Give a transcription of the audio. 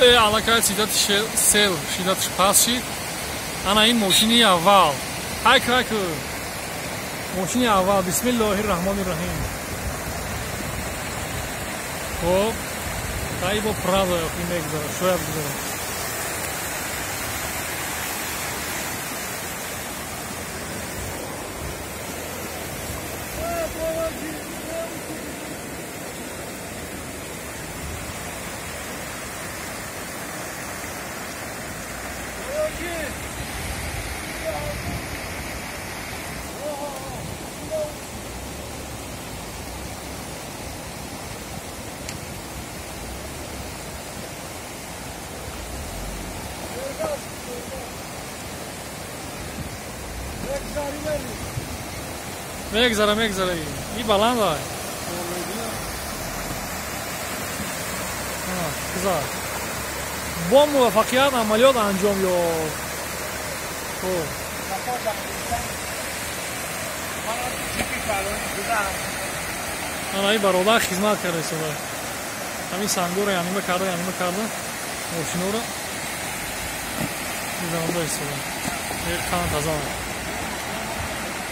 Аллакай шиддати сел шиддаташ паст шид. Ана ин мошини аввал. Ҳайк ҳайк, мошини аввал. Бисмиллоҳи раҳмони раҳим. Хоб, тай бо правда мегузарад, шояд гузарад. Мегзара, мегзара. И баланд ай. Гузар. Бо муваффақият амалиёт анҷом ёфт. Хуб. Ана ин бародар хизмат карда истода. Ҳамин сангоро янима карда, янима карда мошиноро гузаронда истода. Қанд таза.